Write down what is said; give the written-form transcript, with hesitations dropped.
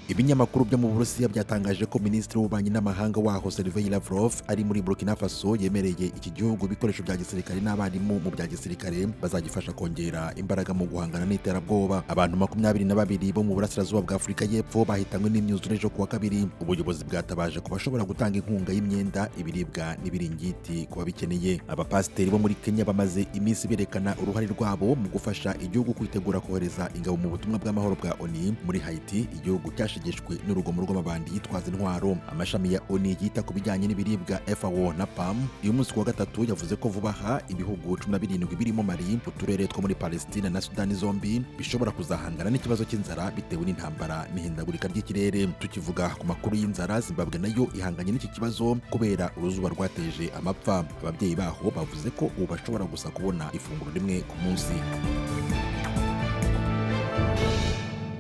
Ibinyamakuru byo mu Burusiya byatangaje ko Minisitiri w'Ububanyi n'Amahanga waho, Sergei Lavrov, ari muri Burkina Faso, yemereye iki gihugu ibikoresho bya gisirikare n'abarimu mu bya gisirikare bazagifasha kongera imbaraga mu guhangana n'iterabwoba. Abantu 22 bo mu burasirazuba bwa Afurika y'Epfo bahitanywe n'imyuzure ejo kuwa kabiri. Ubuyobozi bwatabaje ku bashobora gutanga inkunga y'imyenda, ibiribwa n'ibiringiti ku babikeneye. Abapasiteri bo muri Kenya bamaze iminsi berekana uruhare rwabo mu gufasha igihugu kwitegura kohereza ingabo mu butumwa bw'amahoro bwa ONU muri Haiti, igihugu cyashegeshwe n'urugomo rw'amabandi yitwaza intwaro. Amashami ya ONU yita ku bijyanye n'ibiribwa, FAO na PAM, uyu munsi kuwa gatatu yavuze ko vuba aha ibihugu 17 birimo Mali, uturere two muri Palestina na Sudani zombi bishobora kuzahangana n'ikibazo cy'inzara bitewe n'intambara n'ihindagurika ry'ikirere. Tukivuga ku makuru y'inzara, Zimbabwe nayo ihanganye n'iki kibazo kubera uruzuba rwateje amapfa. Ababyeyi baho bavuze ko ubu bashobora gusa kubona ifunguro rimwe ku munsi.